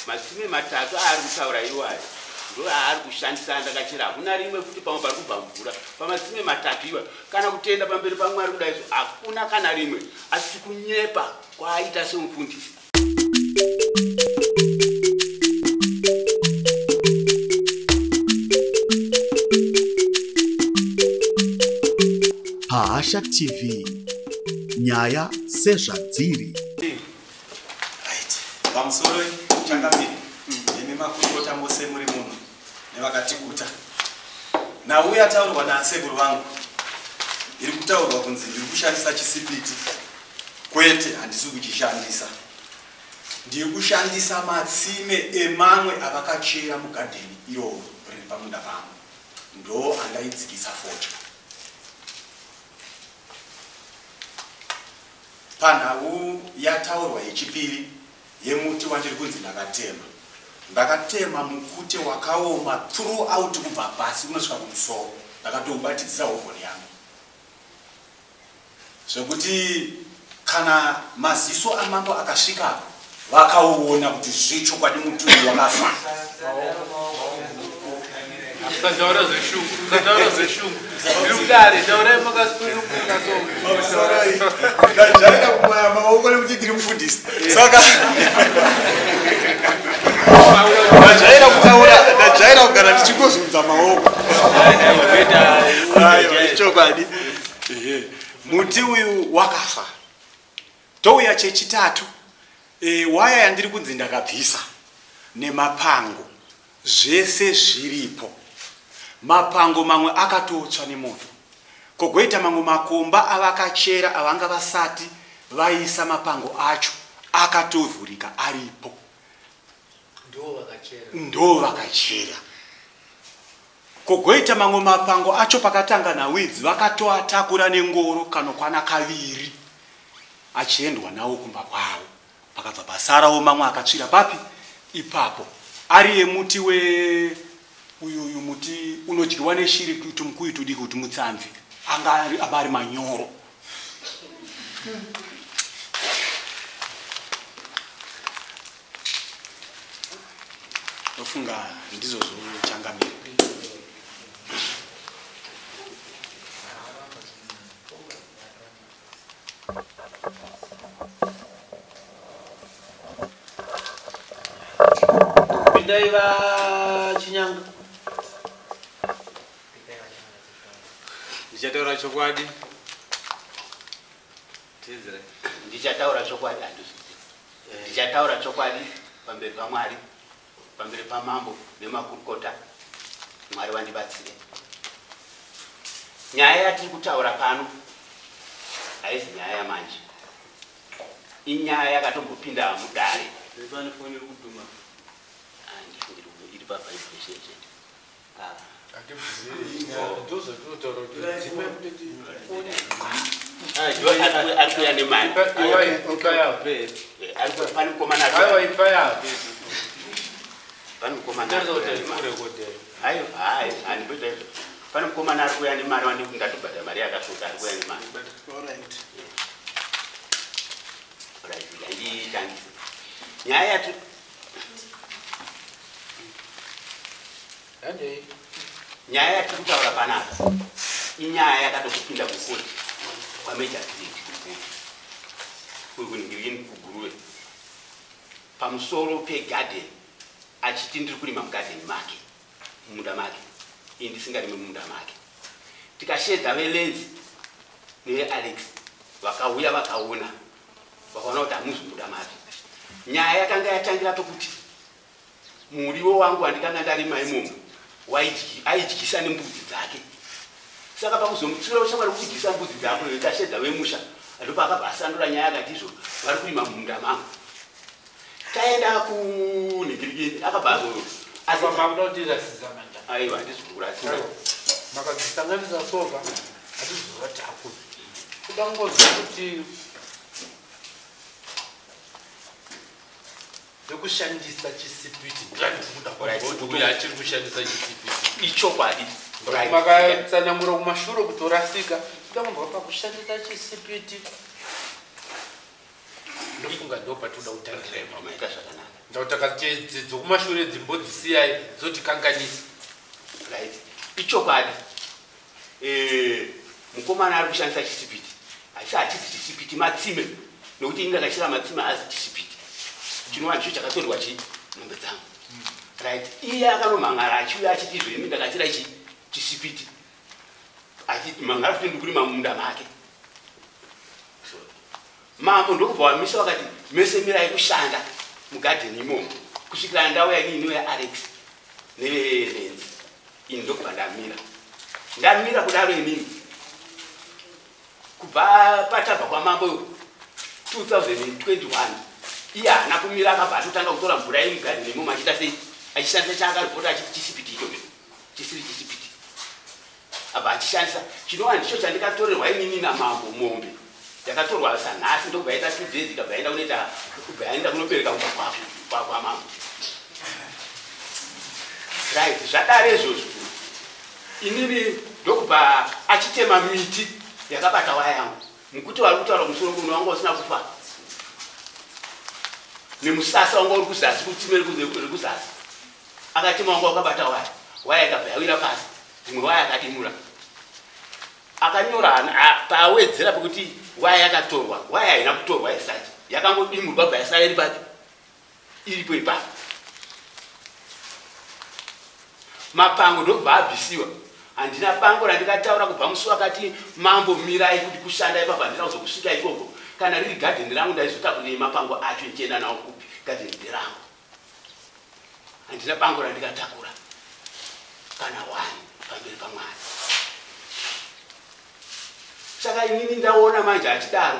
Matsime matatu aari kutaura iwayo ndo aari kushandisa andakachera. Hakuna rimwe futi pamwe pari kubva mvura pamatsime matatu iwayo. Kana kutenda pamberi paMwari kudai so hakuna kana rimwe, asi kunyepa kwaaita semufundisi. Pahasha TV, nyaya sezvadziri. Right. Pamusoro changamire, imi makurukota mose muri muno nevakatikuta. Nhau yataurwa nasekuru vangu iri kutaurwa kunzi ndiri kushandisa chisipiti. Kwete, handisi kuchishandisa. Ndiri kushandisa matsime emamwe avakachera mugadheni iroro riri pamunda pangu. Ndo andaidzikisa fodya. Panhau yataurwa yechipiri yemuti wandiri kunzi ndakatema, ndakatema mukute wakaoma throughout kubva pasi kunosvika kumusoro. Ndakatoubatidzisa hovhoni yangu zvekuti kana maziso amambo akasvika vakauona kuti zvechokwadi muti uyu wakafa. Usataura zveshungu, usataura zveshungu. Ndiri kudare, taurai makasununguka so. Ndajaira kumwaya maoko nekuti ndiri mufundisi. Saka ndajaira kutaura, ndajaira kugara ndichingozunza maoko. Aiwa, chokwadi. Muti uyu wakafa. Touya chechitatu, waya yandiri kunzi ndakabvisa nemapango, zvese zviripo. Mapango mamwe akatotsva nemoto, kogoita mamwe makomba avakachera avanga vasati vaisa mapango acho akatovhurika aripo. Ndo vakachera. Kogoita mamwe mapango acho pakatanga nawidzi vakatoatakura nengoro kanokwana kaviri achiendwa nawo kumba kwavo. Pakabva pasarawo mamwe akatsvira papi ipapo ari emuti we uyu muti unodyiwa neshiri tumukuyu tudiki kuti mutsamvi anga ari manyoro. Ndofunga ndizvo zvochangamira. Pindai vaChinyanga. Ndichataura chokwadi. Teedzerai. Ndichataura chokwadi, handizvizivi. Ndichataura chokwadi pamberi paMwari, pamberi pamambo nemakurukota. Mwari vandibatsire. Nyaya yatiri kutaura pano haizi nyaya yamanje. Inyaya yakatombopinda mudare. Pane foni iri kudhuma. Iri pavibration chete. Ari kuuya nemari. Pane mukomana pane mukomana Aiwa, hai, handimboita izvo. Pane mukomana ari kuuya nemari wandikuti ndatobhadhara mari yakasvota, ari kuuya nemari. Alright, nditangise. Nyaya yati nyaya yatiri kutaura panapa inyaya yakatokupinda kukoti kwamagistrate kuningirikini kuGuruve pamusoro pegarden, achiti ndiri kurima mugadheni make, mumunda make, ini ndisingarimi mumunda make. Tikashedza veLands neveAlex, vakauya vakaona, vakaona kuti hamuzi mumunda make. Nyaya yakanga yatangira pekuti muriwo wangu wandikanga ndarima imomo aidyisa nembudzi dzake. Saka pakuzomutsiura ushamwari kudyisa mbudzi dzako, tashedza vemusha, ndopaakabva asandura nyaya akati izvo vari kurima mumunda mangu. Taenda kunhingirikini akabva azo aiwa, handisi kukurasira. Makadzisanganisa soka hatizovati hakuna kuda kungoziva kuti vekushandisa chisipiti uyu achiri kushandisa chisipiti. Ichokwadi. Makatsanangura kumashure kutorasika, kuda kunzwa pakushandisa chisipiti. Ndofunga ndo patinoda kutangira ipapo. Maita zvakanaka. Ndakuti dzokumashure dzimbodzisiyai dzotikanganisa. Right, ichokwadi. Mukomana ari kushandisa chisipiti, asi hachisi chisipiti, matsime, nokuti ini ndakachera matsime, haazi chisipiti, chinova ndicho chakatorwa chi mombe dzangu. Right, iye akanomhangara achiuya achiti izvo imi ndakachera chi chisipiti, achimhangara futi ndikurima mumunda make. So mambo ndokubva wamisa, vakati mese mirai kushanda mugadheni imomo kusvikira ndauya inini yaAlex neveLands. Ini ndokubva ndamira. Ndamira kudaro inini, kubva patabva kwamambo 2021, iye haana kumira, akabva atotanga kutora mvura yemugadheni imomo achiita sei, achishandisa chaakaripota achiti chisipiti ichocho chisiri chisipiti, abva achishandisa, chinova ndicho chandikatorerwa inini namambo. Mombe yakatorwa sanhasi, ndokubva yaita 2 days, ikabva yaenda kunoita, kubva yaenda kunobereka kumba kwamambo. Right, zvadaro izvozvo, inini ndokubva achitema miti yakabata waya yangu. Mukuti vari kutaura kumusoro kuno wanga usina kufa, nemusasa wanga uri kuzasi, kutsime rekuzasi, akatema wanga wakabata waya, waya ikabva yawira pasi, dzimwe waya akadimura. Akanyora paawedzera pekuti waya yakatorwa. Waya haina kutorwa isachi, yakangodimurwa, bva yasara iri papi, iripo ipapo. Mapango ndobva abvisiwa. Handina bango randikataura kubva musi wakati mambo mirai kuti kushanda ipapo. Handina kuzokusvika ikoko. Kana riri gadheni rangu, ndaizotakurei mapango acho ndichienda nawo kupi? Gadheni nderangu. Handina bango randikatakura kana wani pamberi paMwari. Saka inini ndaona manje achidaro,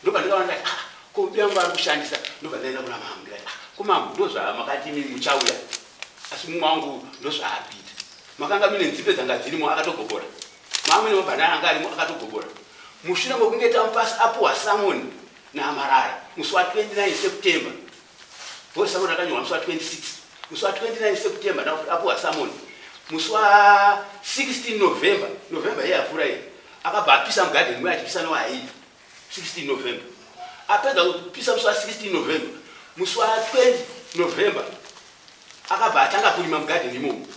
ndobva ndikaona ndati, "Ah, ko yangu vari kushandisa." Ndobva ndaenda kuna mambo, ndikati, "Ah, ko mambo, ndozvamakati imi muchauya, asi mumwe wangu ndozvaari kuita." Makanga mune nzimbe dzanga dzirimo, akatogobora. Mamwe mabhanana anga arimo, akatogobora. Mushure mekunge tamupasi apuhwa summon naMarara musi wa29 September, because summon akanyorwa musi wa26, musi wa29 September apuhwa summon, musi wa16 November, November iye apfuura iyi, akabva apisa mugadheni mwe, achipisa newaipi. 16 November, apedza kupisa musi wa16 November, musi wa20 November akabva atanga kurima mugadheni imomo.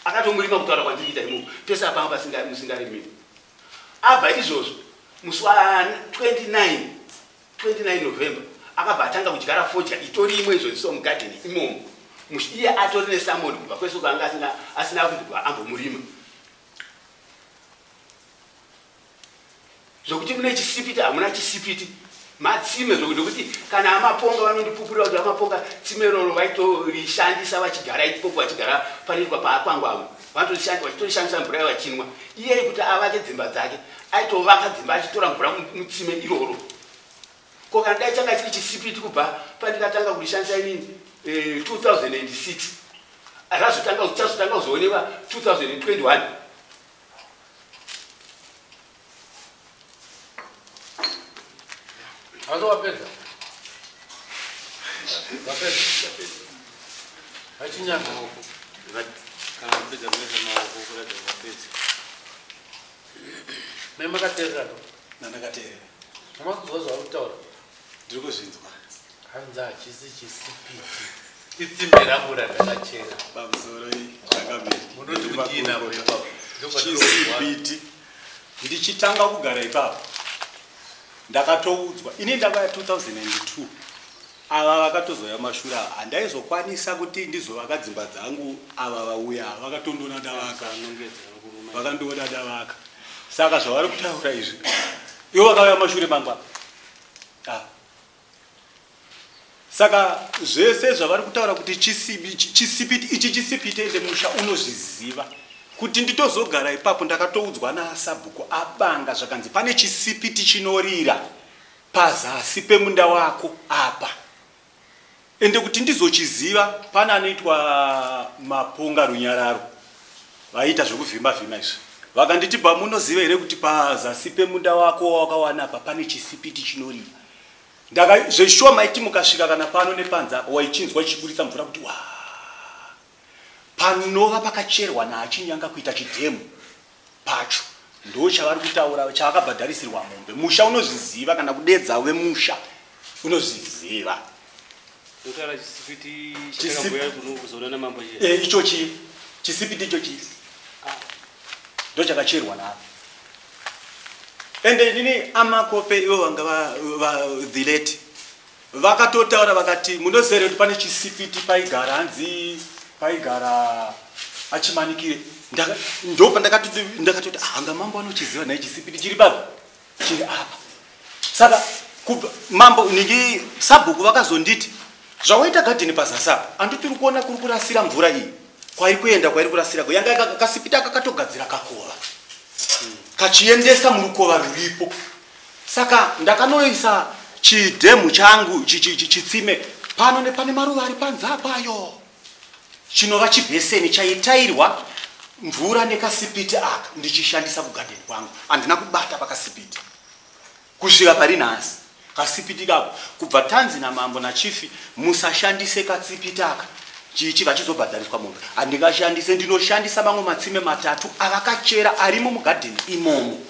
Akatomurima kutaura kwandiri kuita imomo, pese apanga musingarimiwi. Abva izvozvo, musi wa29, 29 November, akabva atanga kudyara fodya itori imwe izvozviso mugadheni imomo. Iye atori nesummon kubva kwese kwaanga asina kubva ambomurima. Zvokuti mune chisipiti, hamuna chisipiti, matsime. Zvokuti kana amaponga vanondipupurira kuti amaponga tsime iroro vaitorishandisa vachigara ikoko, vachigara panoitwa paakwangwamo, vachitorishandisa mvura yavachinwa. Iyei kuti avake dzimba dzake, aitovaka dzimba achitora mvura mutsime iroro. Ko kana dai changa chiri chisipiti, kubva pandikatanga kurishandisa inini 2006, razotanga, chazotanga kuzoonekwa 2021. Asi wapedza? Wapedza? Achinyanga. Kana wapedza kuisa maoko kuratidza wapedza. Mai makateerera no? Nandakateerera. Hamakuzwa zvauri kutaura? Ndiri kuzvinzwa. Hanzi hachisi chisipiti, itsimbe rangu randakachera. Pamusoro chakamiri. Munoti kudii napo ipapo? Chisipiti, ndichitanga kugara ipapo ndakatoudzwa. Ini ndakauya 2002, ava vakatozoya mashure. Ava handaizokwanisa kuti ndizovaka dzimba dzangu. Ava vauya vakatondona ndavaka, vakandiona ndavaka. Saka zvavari kutaura izvi, ivo vakauya mashure mangu apa. Ah. Saka zvese zvavari kutaura kuti chisipiti ichi, chisipiti, ende musha unozviziva kuti nditozogara ipapo ndakatoudzwa nasabhuku abanga zvakanzi pane chisipiti chinorira pazasi pemunda wako apa. Ende kuti ndizochiziva, pane anoitwa Maponga Runyararo, vaiita zvekuvhima vhima izvi, vakanditi, "Pamunoziva here kuti pazasi pemunda wako wawakawana apa pane chisipiti chinorira?" Ndaka zveshuwa maiti mukasvika kana pano nepanze apa, waichinzwa chichiburitsa mvura kuti wa panova pakacherwa naachinyanga kuita chidhemu pacho. Ndo chavari kutaura chavakabhadharisirwa mombe. Musha unozviziva, kana kudedza vemusha unozviziva. Ndotaura chisipiti chakamboya kuzoona namambo chiya. Ichochi chisipiti ichochi ndochakacherwa navo. Ende inini amakope ivo vanga the late vakatotaura vakati munoziva here kuti pane chisipiti paigara hanzi paigara achimanikire. Ndopandakatoti anga mambo anochiziva nhai chisipiti chiri papi chiri apa. Saka mambo ningi sabhuku vakazonditi zvawaita gadheni pazasi apa handitiri kuona kuri kurasira mvura iyi kwairi kuenda kwairi kurasira yanga kasipiti aka katogadzira kakova kachiendesa murukova ruripo. Saka ndakanoisa chidhemu changu chitsime pano nepane maruva ari panze apayo chinova chibheseni chaitairwa mvura nekasipiti aka ndichishandisa kugadheni kwangu. Handina kubata pakasipiti kusvika pari nhasi. Kasipiti kako kubva tanzi namambo nachifi musashandise kasipiti aka chichi vachizobhadhariswa mombe. Handingashandise, ndinoshandisa mamwe matsime matatu avakachera arimo mugadheni imomo.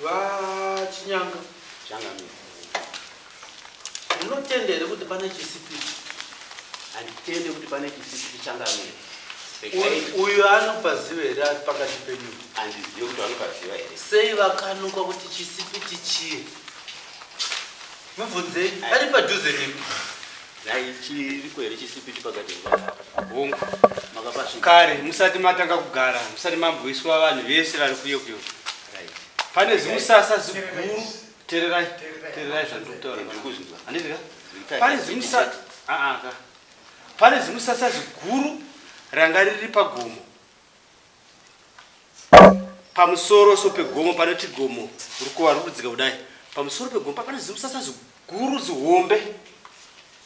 VaChinyanga, munotenda here kuti pane chisipiti? Handitende kuti pane chisipiti changamire. Uyu anopaziva here ari pakati penyu? Handizivi kuti vanopaziva here. Sei vakanuka kuti chisipiti chii? Mubvunzei, ari padhuze nemi. Nhai chiriko here chisipiti pakati? Hongu. Makapasvika Kare musati matanga kugara, musati mamboiswa vanhu vese vari kuyo kuyo. Pane zimusasa ziguru, tererai, tererai zvandiri kutaura. Ndiri kuzvinzwa. Handiti ka? Pane zimusasa, ka. Pane zimusasa ziguru ranga riri pagomo. Pamusoro so pegomo panoti gomo rukova ruri kudzika kudai. Pamusoro pegomo pane zimusasa ziguru zihombe.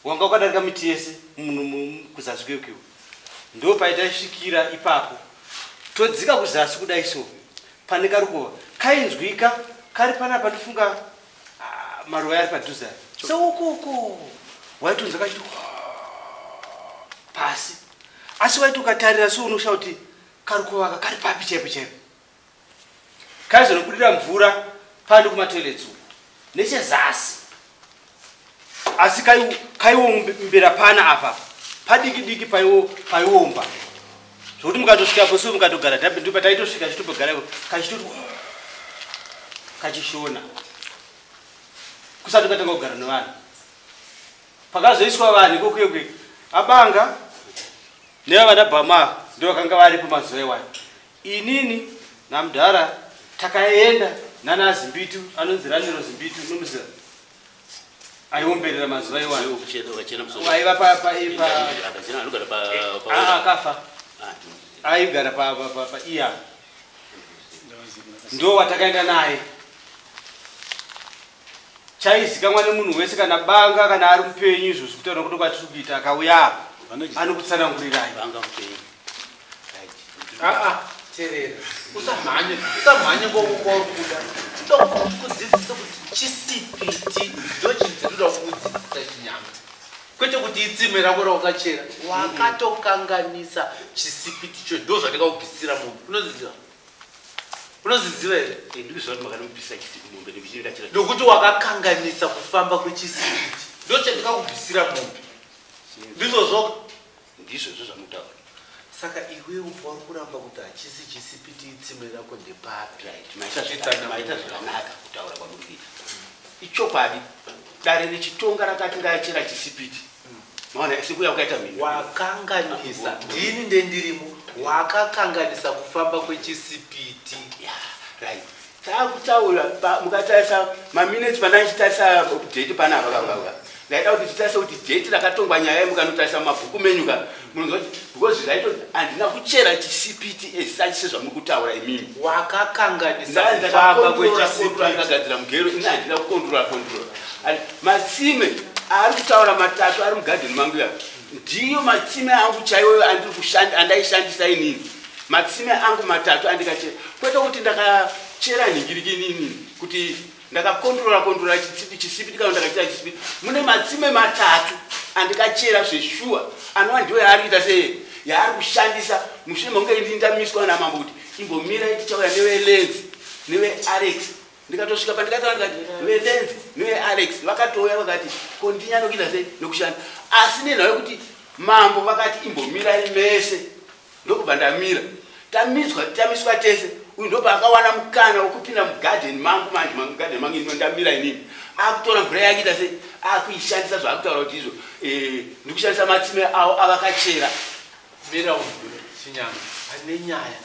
Wanga wakadarika miti yese kuzasi kuyo kuyo. Ndo paitaisvikira ipapo. Todzika kuzasi kudai so. Pane karukova kainzwika kari panapa ndifunga maruva ari padhuze. Seukoko waitonzwa kachiti pasi. Asi waiti ukatarira so unoshaura kuti karukova aka kari papi chaipo chaipo. Kaizonobudira mvura pano kumatoilets uku nechezasi. Asi kaiombera pana apa padiki diki paiomba zvokuti mukatosvikapo so mukatogara ndipo taitosvika chitobogara kachitoti kachishona kusati katanga kugara nevanhu. Pakazoiswa vanhu ikokuyo abanga nevana bhama ndo vakanga varipo mazuva iwayo. Inini namudhara takaenda nana Zimbitu anonzi Raniro Zimbitu nomuziva aiomberera mazuva iwayo aiva akafa aigara paiya ndo watakaenda naye. Chaizikamwa nemunhu wese kana banga kana ari mupenyu izvozvo kutaura kuti kwatiri kuita akauya apa anokutsanangurirai. Terera, usamhanye kwauri kuda. Toda kudzidzisa kuti chisipiti ndo chinhu chatinoda kukudzidzisa Chinyanga, kwete kuti itsime rako rawakachera. Wakatokanganisa chisipiti cho, ndo zvandikakubvisira mombe. Unoziziva? Unoziziva here? Ndikuziva kuti makanobvisa chisipiti mombe ndikuchindachira. Nokuti wakakanganisa kufamba kwechisipiti, ndo chandikakubvisira mombe. Ndizvozvo? Ndizvozvo zvamutaura. Saka iwewe pauri kuramba kuti hachisi chisipiti itsime rako ndepapi? Maita zvakanaka kutaura kwamuri kuita. Ichokwadi dare rechitonga rakati ngachera chisipiti. Maona sekuya kwakaita mhino. Wakanganisa, ndini ndendirimo, wakakanganisa kufamba kwechisipiti. Right. Takutaura mukatarisa maminutes pandandichitarisa date panapa kaka. Ndaida kuti titarise kuti date rakatongwa nyaya mukanotarisa mumabhuku menyu ka munonzwa kuti because zvaito handina kuchera chisipiti as such sezvamuri kutaura imimi. Wakakanganisa kufamba kwechisipiti. Ndakagadzira mugero ini handina kukondrora. Matsime ari kutaura matatu ari mugadheni mangu ya ndiyo matsime angu chaiwo andaishandisa inini. Matsime angu matatu andikachera, kwete kuti ndakachera nhingiriki inini kuti ndakakondrora chisipiti kana ndakachera chisipiti. Mune matsime matatu andikachera zveshuwa anova ndiwo yaari kuita sei yaari kushandisa Mushure mekunge ini ndamiswa namambo kuti imbomirai, tichauya neveLands neveAlex. Ndikatosvika pandikataura ndikati veLands neveAlex vakatouya vakati kondinya nokuita sei nokushanda, asi nenhau yekuti mambo vakati imbomirai mese, ndokubva ndamira. Tamiswa, tamiswa tese. Uyu ndopaakawana mukana wekupinda mugadheni mangu. Manje mugadheni mangu ino ndamira inini, akutora mvura yakuita sei, akuishandisa zvaakutaura kuti izvo ndikushandisa matsime avo avakachera. Mira unzwe, Chinyanga, pane nyaya.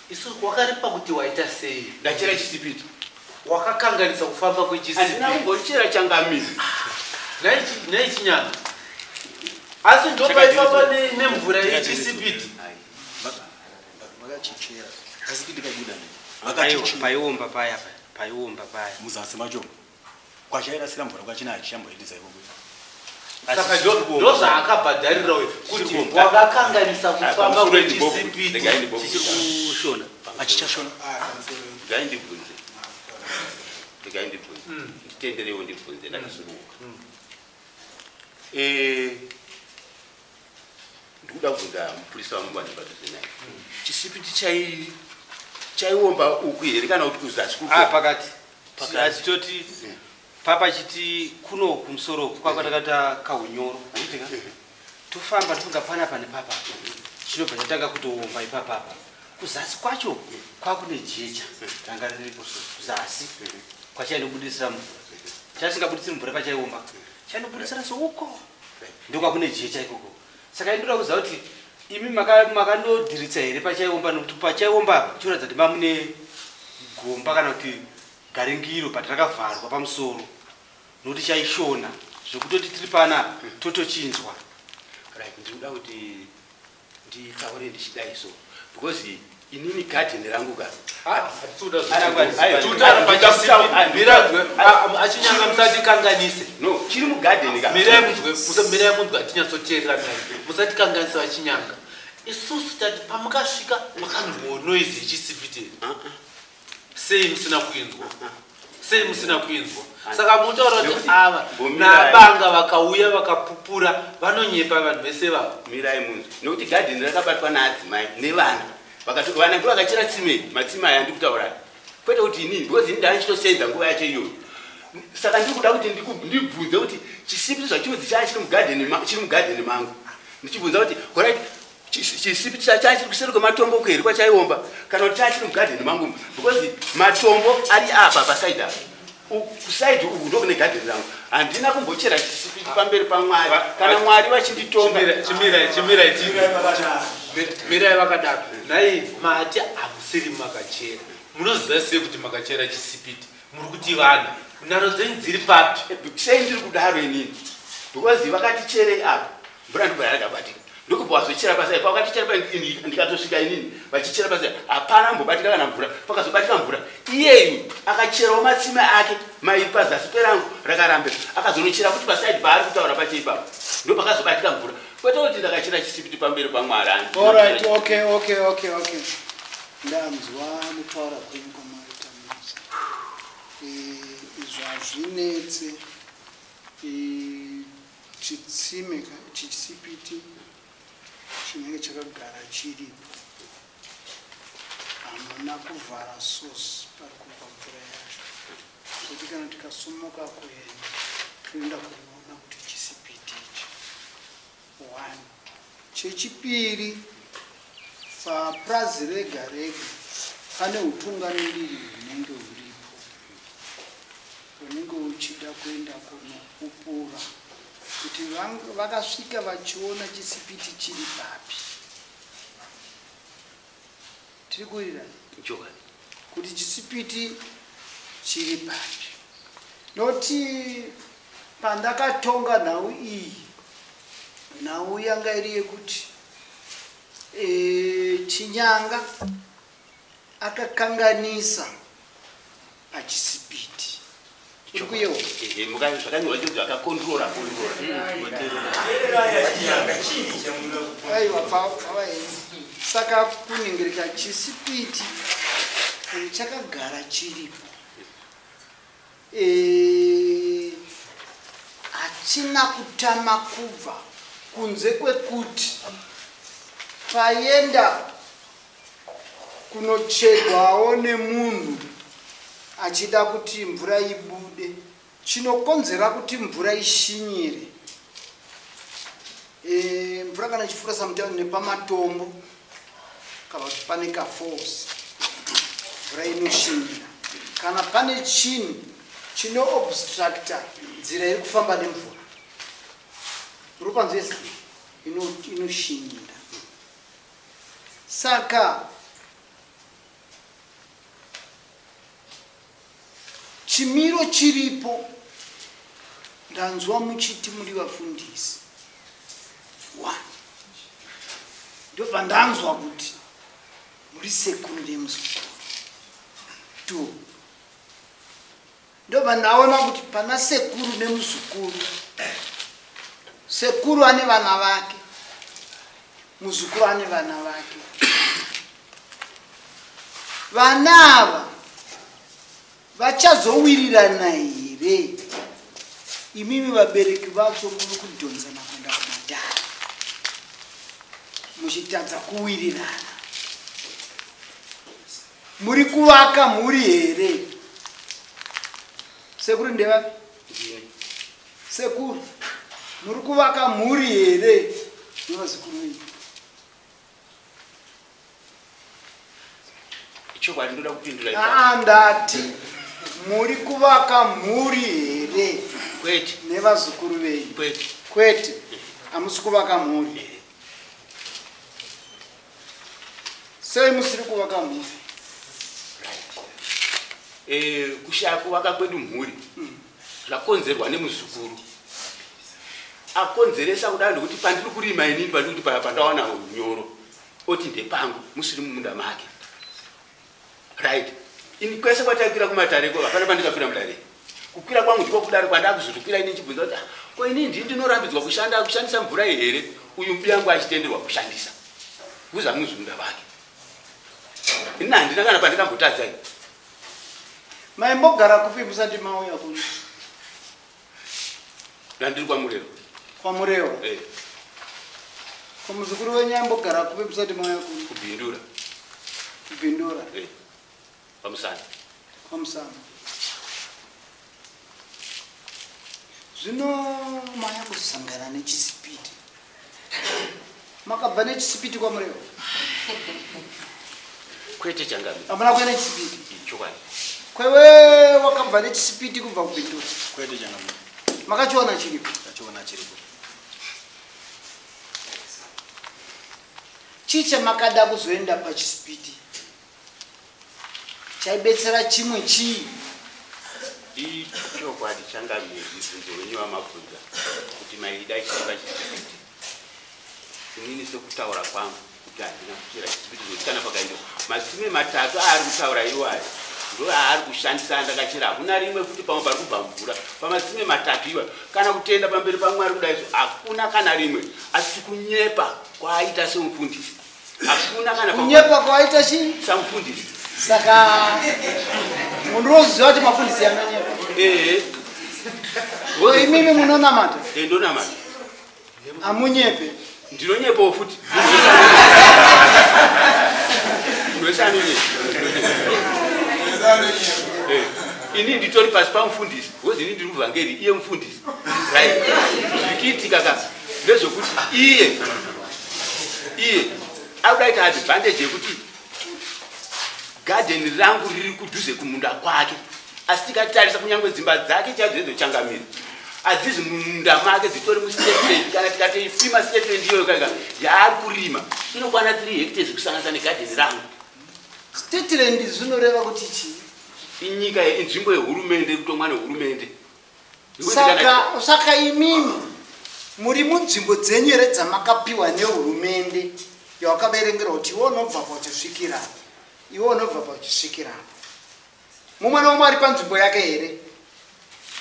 Isu wakaripa kuti waita sei? Ndachera chisipiti. Wakakanganisa kufamba Handina kwechisipiti. Kumbochera changamiri. Nhai Chinyanga, asi ndopaifamba nemvura yechisipiti? Vakachichera asi ndikabuda. Aiwa, Vakachichera. paiomba paya, paiomba paya. Muzasi macho kwachairasira mvura kwachina hachichamboendesa ikoko. Saka ndozvaakabhadharira uyu kuti wakakanganisa kufamba kwechisipiti. Chichiri kushona. Achichashona. Regai ndibvunze, regai ndibvunze, nditenderewo ndibvunze ndakasununguka. Ndikuda kubvunza mupurisa wangu wandiri padhuze naye, chisipiti chaiomba uku here kana kuti kuzasi kuko? Ah, pakati. Achitoti papa chiti kuno kumusoro kwakatakaita kaunyoro, handitika tofamba tofunga panapa nepapa chinobva chatanga kutoomba ipapapa. Kuzasi kwacho kwakune jecha ranga riripo, so kuzasi kwachainobudisira mvura, chasingabudisiri mvura pachaiomba, chainobudisira souko ndokwakune jecha ikoko. Saka indoda kuziva kuti imi makandodhiritsa here pachaiomba, nokuti pachaiomba apa chinoratidza kuti mamune gomba kana kuti garingiro, but rakavharwa pamusoro, nokuti chaishona zvekutoti tiri panapa totochinzwa. Right, ndinoda kuti nditaure ndichidai so because inini gadheni rangu ka Achinyanga, musatikanganise. No, chiri mugadheni ka. Mirai munzwe, mirai munzwe, hatinyatsoteerera naye. Musatikanganise, vachinyanga. Isusu tati pamukasvika makanzwawo noise yechisipiti. Sei musina kuinzwa? Sei musina kuinzwa? Saka mutaura kuti Nekuti ava mbomirai. nabanga vakauya vakapupura vanonyepa vanhu vese vava. Mirai munzwe, nekuti gadheni rakabatwa naadzimai nevana. Vana ndo vakachera tsime, matsime aya ndiri kutaura, kwete kuti inini, because ini ndanga ndichitosenza nguva yacho iyoyo. Saka ndiri kuda kuti ndibvunze kuti chisipiti zvachinonzi chaa chiri mugadheni chiri mugadheni mangu, ndichibvunza kuti alright, chisipiti chaa chiri kuseri kwematombo kuhere kwachaiomba kana kuti chaa chiri mugadheni mangu? Because matombo ari apa pasaidi apa, kusaidi uku ndokune gadheni rangu. Handina kumbochera chisipiti pamberi paMwari, kana Mwari vachinditonga. Chimirai, chimirai, mirai vakadaro. Nhai, mati hamusiri makachera, munoziva sei kuti makachera chisipiti? Muri kuti vanhu nharo dzenyu dziri papi? Sei ndiri kudaro inini? Because vakati cherei apa, mvura ndobva yakabatika, ndokubva wazochera pasai. Pavakatichera pa ndikatosvika inini vachichera pasai, hapana mbobatika kana mvura. Pakazobatika mvura, iyeyu akacherawo matsime ake mairi pazasi perangu rakarambira, akazonochera kuti pasaidi paari kutaura pacho ipapo ndo pakazobatika mvura, kwete kuti ndakachera chisipiti pamberi paMwari. Handina Alright, kuchera. okay. Ndanzwa kutaura kwenyu kwamaita mose. Izvo hazvinetse. Chitsime chisipiti chinenge chakagara chiripo. Hamuna kuvhara source pari kubva mvura yacho. Kuti kana tikasumuka kuenda, toenda kunoona kuti chisipiti ichi. One. Chechipiri, papurazi rega rega pane utungamiriri hunenge huripo unenge uchida kuenda kunopupura kuti vakasvika vachiona chisipiti chiri papi. Tiri kuwirirana? Chokwadi. Kuti chisipiti chiri papi, noti pandakatonga nhau iyi, nhau yanga iri yekuti Chinyanga akakanganisa pachisipiti. Uri kuyewo? Ehe, zvakanyorwa chekuti akakondrora kondrora. Aiwa, pavaenzi. Saka kuningirika chisipiti chakagara chiripo, hachina kutama kubva kunze kwekuti Paenda kunochegwawo nemunhu achida kuti mvura ibude, chinokonzera kuti mvura ishinyire, mvura kana ichifura sometimes nepamatombo kana kuti pane kaforce, mvura inoshinyira. Kana pane chinhu chinoobstructa nzira iri kufamba nemvura, rupanzwesa inoshinyira. Saka chimiro chiripo, ndanzwa muchiti muri vafundisi. 1 ndobva ndanzwa kuti muri sekuru nemuzukuru. 2 ndobva ndaona kuti pana sekuru nemuzukuru, sekuru ane vana vake, muzukuru ane vana vake. Vana ava vachazowirirana here? Imimi vabereki vacho muri kudhonzana kuenda kumadhara muchitadza kuwirirana. Muri kuvaka mhuri here? Sekuru ndevapi? Sekuru, muri kuvaka mhuri here nevazukuru venyu? Chokwadi ndoda kupindura ipapo. Ndati muri kuvaka mhuri here? Kwete. Nevazukuru venyu? Kwete. Kwete. Hamusi kuvaka mhuri. Sei musiri kuvaka mhuri? Kushaya kuvaka kwedu mhuri zvakonzerwa nemuzukuru. Akonzeresa kudaro nekuti pandiri kurima inini, pandiri kuti pandawana nyoro, oti ndepangu, musiri mumunda make. Right. Ini kwese kwatakwira kumatareko, hapana pandikakwira mudare. Kukwira kwangu ndiko kudare kwandakuzotokwira ini ndichibvunza kuti, ko ini ndini ndinorambidzwa kushandisa mvura iyi here? Uyu mbuya wangu achitenderwa kushandisa. Kuza muzumunda wake. Ini handina kana pandikambotadza ini. Maimbogara kupi musati mauya kuno? Ndandiri kwaMurewa. KwaMurewa? Ko muzukuru wenyu aimbogara kupi musati mauya kuno? Kubindura. Kubindura? Pamusana. Pamusana. Zvino maya kuzosangana nechisipiti. Makabva nechisipiti kwaMurewa? Kwete changamire. Hamuna kuenda nechisipiti? Chokwadi. Kwewe wakabva nechisipiti kubva kubindura? Kwete changamire. Makachiona chiripo? Tachiona chiripo. Chii chamakada kuzoenda pachisipiti? Chaibetsera chimwe chii? Ichokwadi changamire, mubvunzo wenyu wamabvunza kuti maida chii pachisipiti. Inini sekutaura kwangu kuti handina kuchera chisipiti, nokuti kana pakaenda matsime matatu aari kutaura iwayo ndo aari kushandisa andakachera. Hakuna rimwe futi pamwe pari kubva mvura pamatsime matatu iwayo. Kana kutenda pamberi paMwari kudai so hakuna kana rimwe. Asi kunyepa kwaaita semufundisi hakuna kana kunyepa kwaaita chii samufundisi. Saka munhu unoziva kuti mafundisi anonyepa. Imimi munonamata? Ndonamata. Amunyepe? Ndinonyepawo futi. Munhu wese anonyepa. Ini nditori pasi pamufundisi, because ini ndiri muvhangeri, iye mufundisi. Right. Zvikiitika ka ndezvekuti iye akudaita advantage yekuti garden rangu riri kudhuze kumunda kwake. Asi tikatarisa kunyange dzimba dzake chaidzo idzo changamire, adzizi mumunda make, dzitori mustatement. Kana tikatoifima statement iyoyo kaika yaari kurima inokwana 3 hectares kusanganisa negarden rangu. Statement zvinoreva kuti chii? Inyika, inzvimbo yehurumende, kutongwa nehurumende. Saka imimi muri munzvimbo dzenyu here dzamakapiwa nehurumende yawakaverengera kuti iwe unobva pachisvikira, iwe unobva pachisvikira? Mumwe nomumwe ari panzvimbo yake here?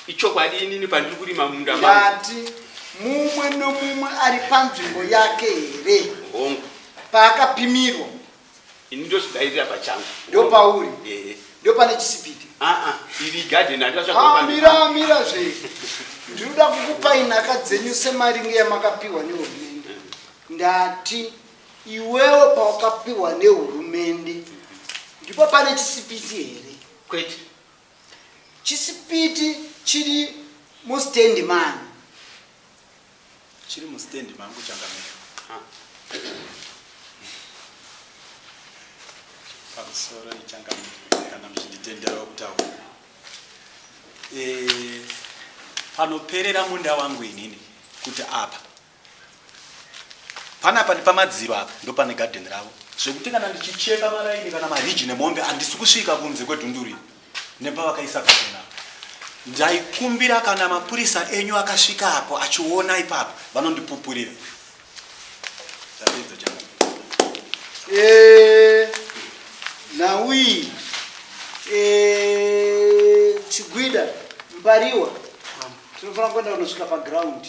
Ichokwadi inini pandiri kurima munda mangu. Ndati mumwe nomumwe ari panzvimbo yake here? Hongu. Paakapimirwa. Ini ndozvidairira pachangu. Ndopauri? Ndopane chisipiti? Iri garden handikatsvaga. Mira zve. Ndinoda kukupai nhaka dzenyu semaringe yamakapiwa nehurumende. Ndati Iwewe pawakapiwa nehurumende ndipo pane chisipiti here? Kwete. Chisipiti chiri mustendi mani? Chiri mustendi mangu changamire. Pamusoro ichangamire, kana muchinditenderawo kutaura. Panoperera munda wangu inini kuti apa panapa ndipamadziro apa ndopane gadheni ravo, zvekuti kana ndichicheka maraini kana mariji nemombe handisi kusvika kunze kwedhunduri nepavakaisa gadheni apa. Ndaikumbira kana mapurisa enyu akasvika apo achiona ipapo vanondipupurira. Ndapedza changamire. Nawi Chigwida Mbariwa, tinofanira kuenda kunosvika paground.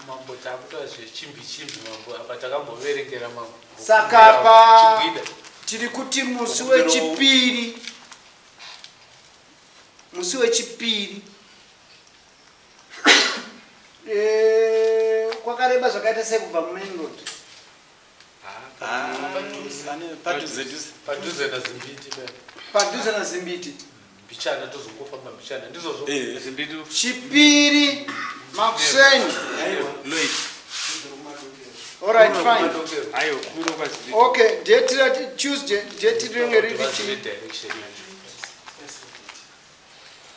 Mambo, takuita zvechimbi chimbi mambo, apa takamboverengera mambo. Saka pa Chigwida. Tiri kuti musi wechipiri, musi wechipiri kwakareba zvakaita sekubva mumain road. Padhuze dhuze. Padhuze naZimbiti. Padhuze naZimbiti. Mbichana, tozongofamba mbichana, ndizvozvo. Zimbiti. Chipiri makuseni. Lloyd. Alright, fine. Aiwa, kuno kwaZimbiti. Okay, date rati Tuesday, date rinenge riri Vazive chii? Direction yacho.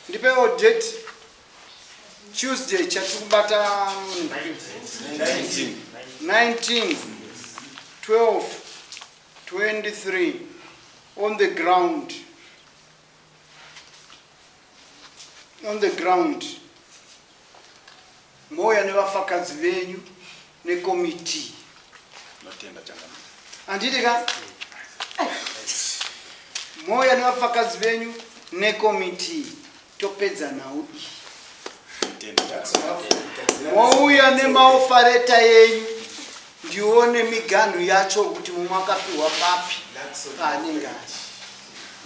Ndipewo date. Tuesday chatiri kubata 19. 19 12 23 on the ground. On the ground. Moya nevafakazi venyu nekomiti. Notenda changamire. Handiti ka? Moya nevafakazi venyu nekomiti, topedza nhau iyi. Notenda changamire. Mouya nemaoffer letter yenyu, ndione miganhu yacho kuti mumwe akapiwa papi paanenge ari.